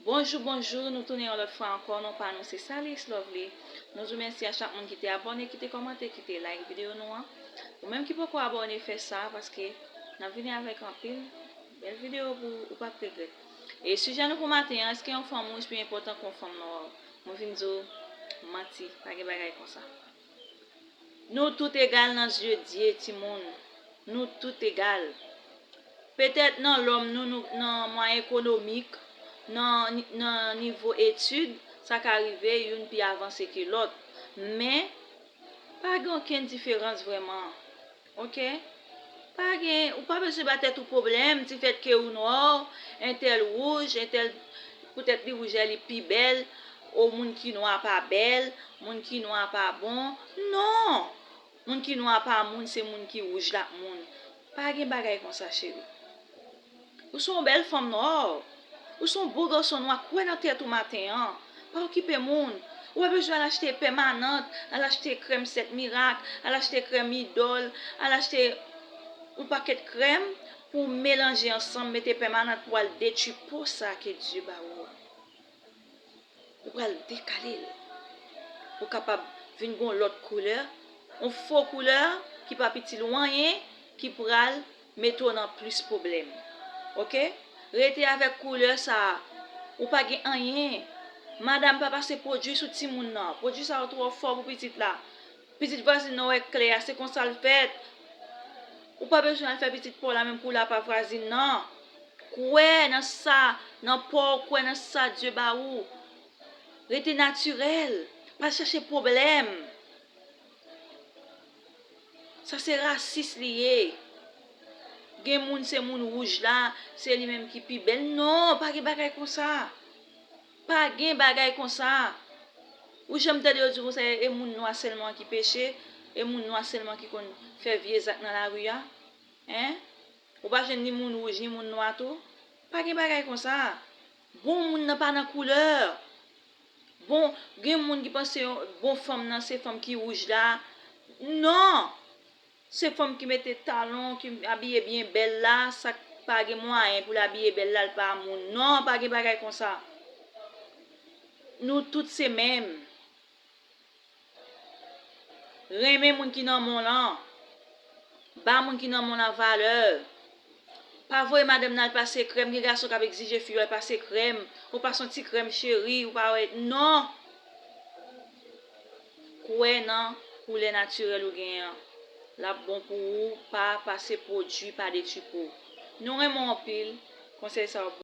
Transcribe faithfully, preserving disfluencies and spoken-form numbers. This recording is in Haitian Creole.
Bonjou, bonjou, nou tounen yon lòt fwa ankò. Non pa nou se Salis Lovely. Nou di w mèsi a chak moun ki te abòne, ki te kòmante, ki te like videyo nou an. Ou menm ki poko abòne, fè sa, paske n ap vini avèk anpil bèl videyo pou ou p ap regrèt. E sijè nou pou maten an, èske yon fanm wouj pi enpòtan ke yon fanm nwa? Mwen vin di w manti, pa gen bagay konsa. Nou tout egal nan zye Dye, timoun. Nou tout egal. Petèt nan lòm nou, nou nan mwayen ekonomik, nan, nan nivo etid, sa ka rive youn pi avanse ke lòt. Men, pa gen okenn diferans vrèman. Oke? Pa gen, ou pa bezwen ba tèt ou pwoblèm difèt ke ou nwa, entèl wouj, entèl poutèt li wouj la li pi bèl, o moun ki nwa pa bèl, moun ki nwa pa bon. Non! Moun ki nwa pa moun, se moun ki wouj la moun. Pa gen bagay konsa, cheri. Ou se yon bèl fanm nwa. Ou se yon bo gason nwa. Kwè nan tèt ou maten an. Pa okipe moun. Ou pa bezwen al achte pèmanant, al achte krèm sèt mirak, al achte krèm idòl, al achte yon pakèt krèm pou w melanje ansanm, mete pèmanant pou w al detwi po sa ke Dye ba ou a. Ou pral dekale l. Ou kapab vin gen yon lòt koulè, yon fo koulè ki p ap itil ou anyen, ki pral mete w nan plis pwoblèm. Oke? Rete avèk koulè sa a. Ou pa gen anyen. Madam, pa pase pwodui sou timoun nan. Pwodui sa yo twò fò pou pitit la. Pitit vwazin nan wè klè a, se konsa l fèt. Ou pa bezwen al fè pitit pa w la menm koulè a pa vwazin nan. Kwè nan sa, nan pa w, kwè nan sa Dye ba ou. Rete natirèl. Pa chèche pwoblèm. Sa se rasis li ye. Gen moun, se moun wouj la, se li menm ki pi bèl. Non, pa gen bagay konsa. Pa gen bagay konsa. Ou janm tande yo di konsa, e moun nwa sèlman ki peche? E moun nwa sèlman ki konn fè vye zak nan lari a? Hein? Ou pa jwenn ni moun wouj, ni moun nwa tou? Pa gen bagay konsa. Bon moun nan pa nan koulè. Bon, gen moun ki panse yon bon fanm nan se fanm ki wouj la. Non! Se fanm ki mete talon, ki abiye byen bèl la, sa k pa gen mwayen pou l abiye bèl la, l pa moun. Non, pa gen bagay konsa. Nou tout se menm. Renmen moun ki nan men w lan. Ba moun ki nan men w lan valè. Pa voye madanm nan al pase krèm. Gen gason k ap egzije fi yo al pase krèm. Ou pase yon ti krèm cheri, ou pa wè. Non! Kwè nan koulè natirèl ou genyen an. L ap bon pou ou, pa pase pwodui, pa detwi po. Nou renmen w anpil. Konsèy sa yo pou